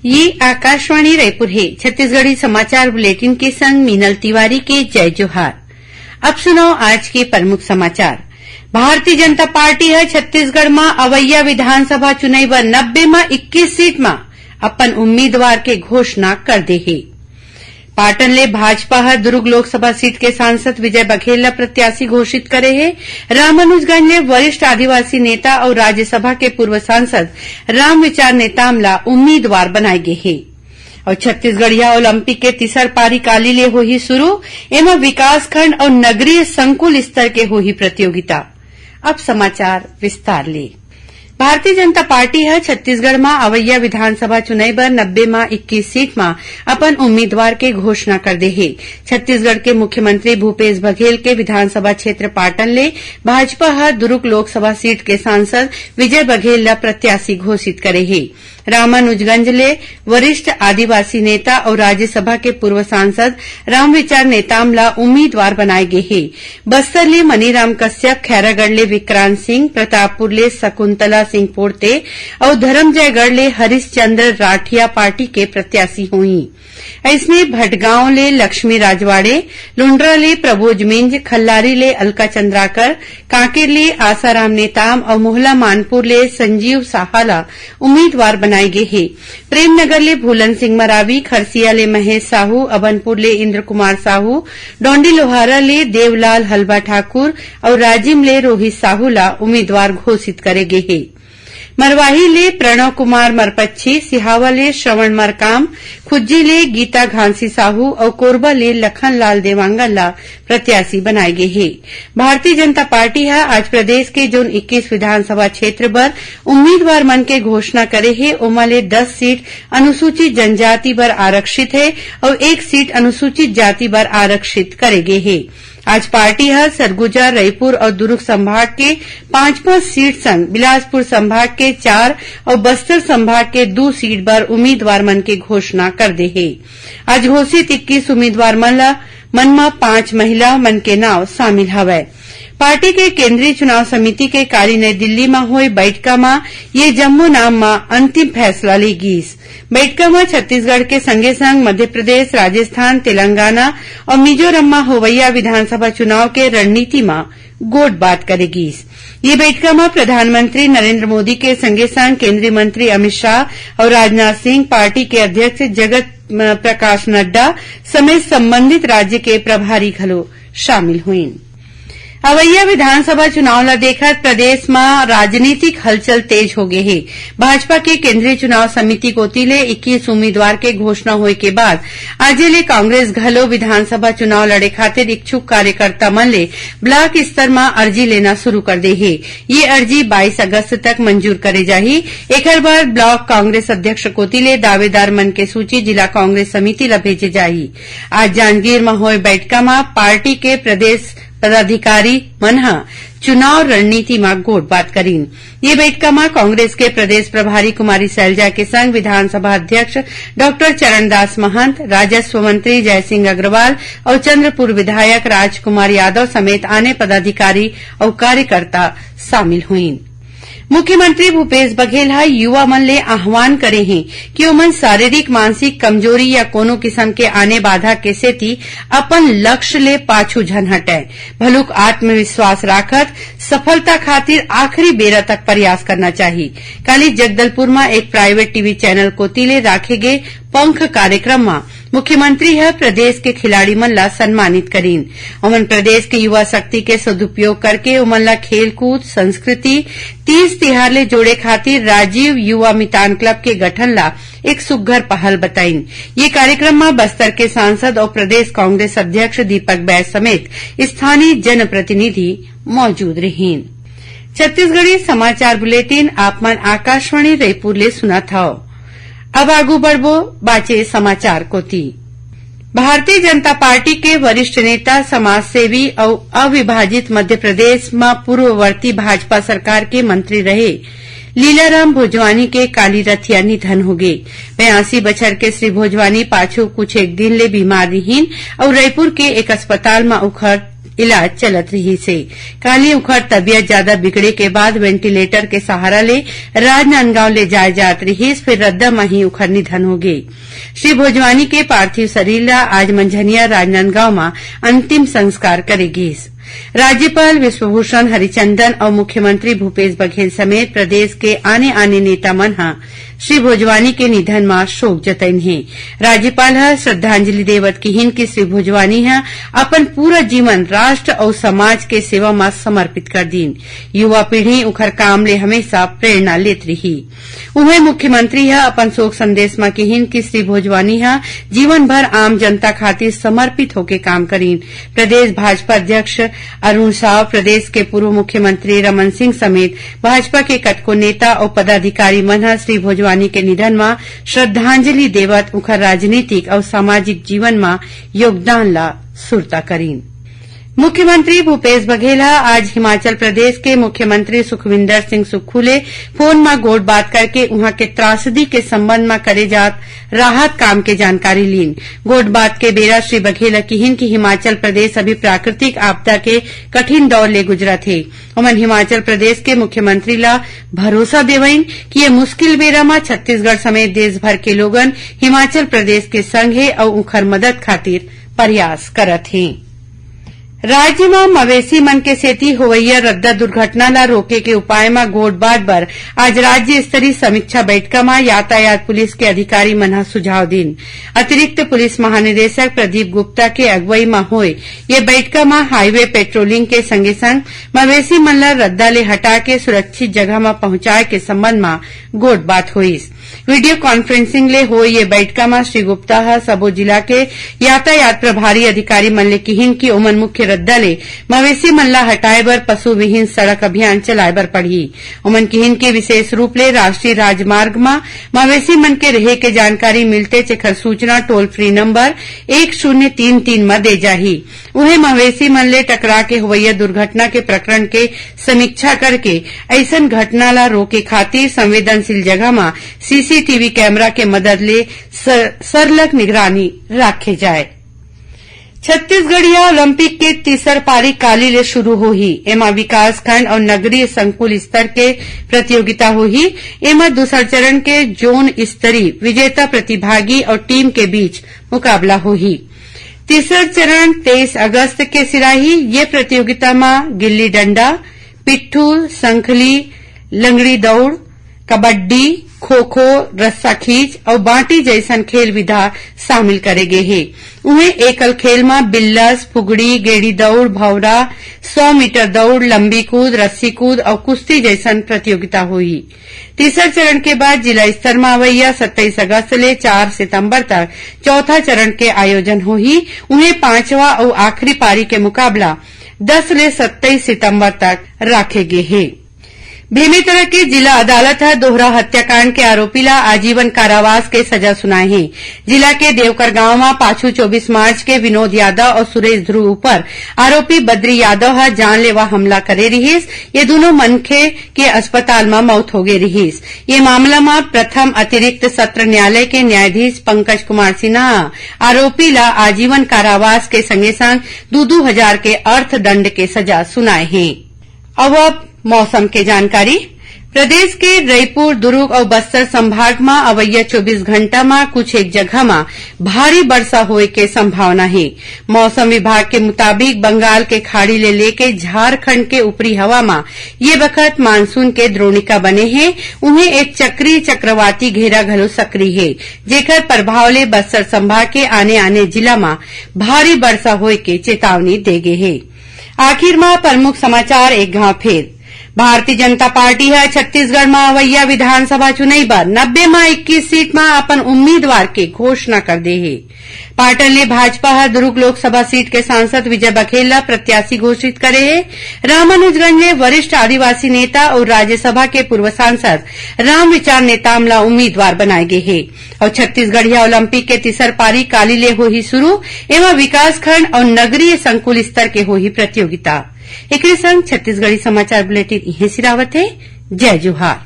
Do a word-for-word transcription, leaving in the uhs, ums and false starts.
ये आकाशवाणी रायपुर हे। छत्तीसगढ़ी समाचार बुलेटिन के संग मीनल तिवारी के जय जोहार। अब सुनव आज के प्रमुख समाचार। भारतीय जनता पार्टी ह छत्तीसगढ़ म अवइया विधानसभा चुनई बर नब्बे म इक्कीस सीट म अपन उम्मीदवार के घोषणा कर दे हे। पाटन ले भाजपा ह दुर्ग लोकसभा सीट के सांसद विजय बघेल ल प्रत्याशी घोषित करे हे। रामानुजगंज ले वरिष्ठ आदिवासी नेता अउ राज्यसभा के पूर्व सांसद रामविचार नेताम ल उम्मीदवार बनाए गे हे। अउ छत्तीसगढ़िया ओलंपिक के तीसर पारी काली ले होही शुरू। एमा विकासखंड अउ नगरीय संकुल स्तर के होही प्रतियोगिता। अब समाचार विस्तार ले। भारतीय जनता पार्टी ह छत्तीसगढ़ म अवइया विधानसभा चुनई बर नब्बे म इक्कीस सीट म अपन उम्मीदवार के घोषणा कर दे हे। छत्तीसगढ़ के मुख्यमंत्री भूपेश बघेल के विधानसभा क्षेत्र पाटन ले भाजपा ह दुरूग लोकसभा सीट के सांसद विजय बघेल ल प्रत्याशी घोषित करे हे। रामानुजगंज ले वरिष्ठ आदिवासी नेता अउ राज्यसभा के पूर्व सांसद रामविचार नेताम ल उम्मीदवार बनाए गे हे। बस्तर ले मनीराम कश्यप, खैरागढ़ ले विक्रांत सिंह, प्रतापपुर ले शकुंतला सिंह पोर्ते अउ धरमजयगढ़ ले हरिश्चंद्र राठिया पार्टी के प्रत्याशी होही। अइसने भटगांव ले लक्ष्मी राजवाड़े, लुंड्रा ले प्रभोज मिंज, खल्लारी ले अलका चंद्राकर, कांकेर ले आसाराम नेताम अउ मोहला मानपुर ले संजीव साहा ल उम्मीदवार बनाए गे हे। प्रेमनगर ले भूलन सिंह मरावी, खरसिया ले महेश साहू, अभनपुर ले इंद्र कुमार साहू, डोंडी लोहारा ले देवलाल हलबा ठाकुर अउ राजिम ले रोहित साहू ल उम्मीदवार घोषित करे गे हे। मरवाही ले प्रणव कुमार मरपच्छी, सिहावा ले श्रवण मरकाम, खुज्जी ले गीता घांसी साहू अउ कोरबा ले लखन लाल देवांगन ल प्रत्याशी बनाए गे हे। भारतीय जनता पार्टी ह आज प्रदेश के जोन इक्कीस विधानसभा क्षेत्र बर उम्मीदवार मन के घोषणा करे हे, ओमा ले दस सीट अनुसूचित जनजाति बर आरक्षित हे अउ एक सीट अनुसूचित जाति बर आरक्षित करे गे हे। आज पार्टी ह सरगुजा, रईपुर अउ दुरूग संभाग के पांच-पांच सीट संग बिलासपुर संभाग के चार अउ बस्तर संभाग के दू सीट बर उम्मीदवार मन के घोषणा कर दे हे। आज घोषित इक्कीस उम्मीदवार मन ल, मन म पांच महिला मन के नाव शामिल हवय। पार्टी के केंद्रीय चुनाव समिति के काली नई दिल्ली म होय बैठका म ये जम्मो नाम म अंतिम फैसला ले गीस। बैठका म छत्तीसगढ़ के संगे संग मध्य प्रदेश, राजस्थान, तेलंगाना अउ मिजोरम म होवइया विधानसभा चुनाव के रणनीति म गोठ बात करे गीस। ये बैठका म प्रधानमंत्री नरेंद्र मोदी के संगे संग केंद्रीय मंत्री अमित शाह अउ राजनाथ सिंह, पार्टी के अध्यक्ष जगत, अ, प्रकाश नड्डा समेत संबंधित राज्य के प्रभारी घलो शामिल होइन। अवइया विधानसभा चुनाव ल देखत प्रदेश म राजनीतिक हलचल तेज हो गे हे। भाजपा के केंद्रीय चुनाव समिति कोति ले इक्कीस उम्मीदवार के घोषणा होय के बाद आजे ले कांग्रेस घलो विधानसभा चुनाव लड़े खातिर इच्छुक कार्यकर्ता मन ले ब्लॉक स्तर म अर्जी लेना शुरू कर दे हे। ये अर्जी बाईस अगस्त तक मंजूर करे जाही। एखर बर ब्लॉक कांग्रेस अध्यक्ष कोति ले दावेदार मन के सूची जिला कांग्रेस समिति ल भेजे जाही। आज जांजगीर म होय बैठका म पार्टी के प्रदेश पदाधिकारी मन ह चुनाव रणनीति म गोठ बात करीन। ये बैठका म कांग्रेस के प्रदेश प्रभारी कुमारी सैलजा के संग विधानसभा अध्यक्ष डॉक्टर चरणदास महंत, राजस्व मंत्री जयसिंह अग्रवाल अउ चंद्रपुर विधायक राजकुमार यादव समेत आने पदाधिकारी अउ कार्यकर्ता शामिल होइन। मुख्यमंत्री भूपेश बघेल ह युवा मन ले आह्वान करे हे कि ओमन शारीरिक, मानसिक कमजोरी या कोनो किसम के आने बाधा के सेती अपन लक्ष्य ले पाछू झन हटय, भलुक आत्मविश्वास राखत सफलता खातिर आखिरी बेरा तक प्रयास करना चाही। काली जगदलपुर म एक प्राइवेट टीवी चैनल कोति ले राखे गे पंख कार्यक्रम म मुख्यमंत्री ह प्रदेश के खिलाड़ी मन ला सम्मानित करीन। ओमन प्रदेश के युवा शक्ति के सदुपयोग करके ओमन ला खेलकूद, संस्कृति, तीज तिहार ले जोड़े खातिर राजीव युवा मितान क्लब के गठन ला एक सुग्घर पहल बताइन। ये कार्यक्रम म बस्तर के सांसद अउ प्रदेश कांग्रेस अध्यक्ष दीपक बैस समेत स्थानीय जनप्रतिनिधि मौजूद रहिन। छत्तीसगढ़ी समाचार बुलेटिन आप मन आकाशवाणी रायपुर ले सुनत हव। अब आगू बढ़बो बाचे समाचार कोति। भारतीय जनता पार्टी के वरिष्ठ नेता, समाजसेवी अउ अविभाजित मध्य प्रदेश म पूर्ववर्ती भाजपा सरकार के मंत्री रहे लीलाराम भोजवानी के काली रथिया निधन होगे। बयासी बछर के श्री भोजवानी पाछू कुछ एक दिन ले बीमार रिहिन अउ रईपुर के एक अस्पताल म उखर इलाज चलत रिहिस हे। काली उखर तबियत ज्यादा बिगड़े के बाद वेंटिलेटर के सहारा ले राजनांदगांव ले जाए जात रिहिस, फिर रद्दा म ही उखर निधन हो गे। श्री भोजवानी के पार्थिव शरीर ला आज मंझनिया राजनांदगांव म अंतिम संस्कार करे गिस। राज्यपाल विश्वभूषण हरिचंदन अउ मुख्यमंत्री भूपेश बघेल समेत प्रदेश के आने-आने नेता मन ह श्री भोजवानी के निधन म शोक जतइन हे। राज्यपाल ह श्रद्धांजलि देवत किहिन कि श्री भोजवानी ह अपन पूरा जीवन राष्ट्र अउ समाज के सेवा म समर्पित कर दीन। युवा पीढ़ी उखर काम ले हमेशा प्रेरणा लेत रिही। उहें, मुख्यमंत्री ह अपन शोक संदेश म किहिन कि श्री भोजवानी ह जीवन भर आम जनता खातिर समर्पित होके काम करीन। प्रदेश भाजपा अध्यक्ष अरुण साव, प्रदेश के पूर्व मुख्यमंत्री रमन सिंह समेत भाजपा के कतको नेता अउ पदाधिकारी मन ह श्री भोजवानी के निधन म श्रद्धांजलि देवत उखर राजनीतिक अउ सामाजिक जीवन म योगदान ला सुरता करीन। मुख्यमंत्री भूपेश बघेल ह आज हिमाचल प्रदेश के मुख्यमंत्री सुखविंदर सिंह सुक्खू ले फोन म गोठ बात करके उहां के त्रासदी के संबंध म करे जात राहत काम के जानकारी लीन। गोठ बात के बेरा श्री बघेल ह किहिन कि हिमाचल प्रदेश अभी प्राकृतिक आपदा के कठिन दौर ले गुजरत हे। ओमन हिमाचल प्रदेश के मुख्यमंत्री ला भरोसा देवइन कि ये मुश्किल बेरा म छत्तीसगढ़ समेत देश भर के लोगन हिमाचल प्रदेश के संग हे अउ उखर मदद खातिर प्रयास करत हें। राज्य म मवेशी मन के सेती होवइया रद्दा दुर्घटना ला रोके के उपाय म गोठ बात बर आज राज्य स्तरीय समीक्षा बैठका म यातायात पुलिस के अधिकारी मन ह सुझाव दीन। अतिरिक्त पुलिस महानिदेशक प्रदीप गुप्ता के अगुवई म होय ये बैठका म हाईवे पेट्रोलिंग के संगे संग मवेशी मन ला रद्दा ले हटा के सुरक्षित जगह म पहुंचाए के संबंध म गोठ बात होइस। वीडियो कॉन्फ्रेंसिंग ले होय ये बैठका म श्री गुप्ता ह सबो जिला के यातायात प्रभारी अधिकारी मन ले किहिन कि ओमन मुख्य रद्दा ले मवेशी मन ला हटाए बर पशु विहीन सड़क अभियान चलाए बर पड़ही। ओमन किहिन कि विशेष रूप ले राष्ट्रीय राजमार्ग म मवेशी मन के रेहे के जानकारी मिलतेच एखर सूचना टोल फ्री नंबर एक शून्य तीन तीन म दे जाही। उहें, मवेशी मन ले टकरा के होवइया दुर्घटना के प्रकरण के समीक्षा करके अइसन घटना ला रोके खातिर संवेदनशील जगह म सीसीटीवी कैमरा के मदद ले स-, सरलग निगरानी राखे जाए। छत्तीसगढ़िया ओलंपिक के तीसर पारी काली ले शुरू होही। एमा विकासखंड अउ नगरीय संकुल स्तर के प्रतियोगिता होही। एमा दूसर चरण के जोन स्तरीय विजेता प्रतिभागी अउ टीम के बीच मुकाबला होही। तीसर चरण तेईस अगस्त के सिराही। ये प्रतियोगिता म गिल्ली डंडा, पिट्ठू, संखली, लंगड़ी दौड़, कबड्डी, खो-खो, रस्सा खींच अउ बांटी जइसन खेल विधा शामिल करे गे हे। उहें, एकल खेल म बिल्लस, फुगड़ी, गेड़ी दौड़, भौंरा, सौ मीटर दौड़, लंबी कूद, रस्सी कूद अउ कुश्ती जइसन प्रतियोगिता होही। तीसर चरण के बाद जिला स्तर म अवइया सत्ताईस अगस्त ले चार सितंबर तक चौथा चरण के आयोजन होही। उहें, पांचवा अउ आखिरी पारी के मुकाबला दस ले सत्ताईस सितंबर तक राखे गे हे। बेमेतरा के जिला अदालत ह दोहरा हत्याकांड के आरोपी ला आजीवन कारावास के सजा सुनाए हे। जिला के देवकर गांव म पाछू चौबीस मार्च के विनोद यादव अउ सुरेश ध्रुव ऊपर आरोपी बद्री यादव ह जानलेवा हमला करे रिहिस। ये दूनों मनखे के अस्पताल म मौत होगे रिहिस। ये मामला म प्रथम अतिरिक्त सत्र न्यायालय के न्यायाधीश पंकज कुमार सिन्हा ह आरोपी ला आजीवन कारावास के संगे संग दू दू हजार के अर्थदंड के सजा सुनाए हे। अउ अब मौसम के जानकारी। प्रदेश के रईपुर, दुरूग अउ बस्तर संभाग म अवइया चौबीस घंटा म कुछ एक जगह म भारी बरसा होए के संभावना हे। मौसम विभाग के मुताबिक, बंगाल के खाड़ी ले लेके झारखंड के ऊपरी हवा म ये बखत मानसून के द्रोणिका बने हे। उहें, एक चक्रीय चक्रवाती घेरा घलो सक्रिय हे, जेकर प्रभाव ले बस्तर संभाग के आने-आने जिला म भारी बरसा होए के चेतावनी दे गे हे। आखिर म प्रमुख समाचार एक घांव फेर। भारतीय जनता पार्टी ह छत्तीसगढ़ म अवइया विधानसभा चुनई बर नब्बे म इक्कीस सीट म अपन उम्मीदवार के घोषणा कर दे हे। पाटन ले भाजपा ह दुरूग लोकसभा सीट के सांसद विजय बघेल ल प्रत्याशी घोषित करे हे। रामानुजगंज ले वरिष्ठ आदिवासी नेता अउ राज्यसभा के पूर्व सांसद रामविचार नेताम ल उम्मीदवार बनाए गे हे। अउ छत्तीसगढ़िया ओलंपिक के तीसर पारी काली ले होही शुरू। एमा विकासखंड अउ नगरीय संकुल स्तर के होही प्रतियोगिता। एकरे संग छत्तीसगढ़ी समाचार बुलेटिन इहें सिरावत हे। जय जोहार।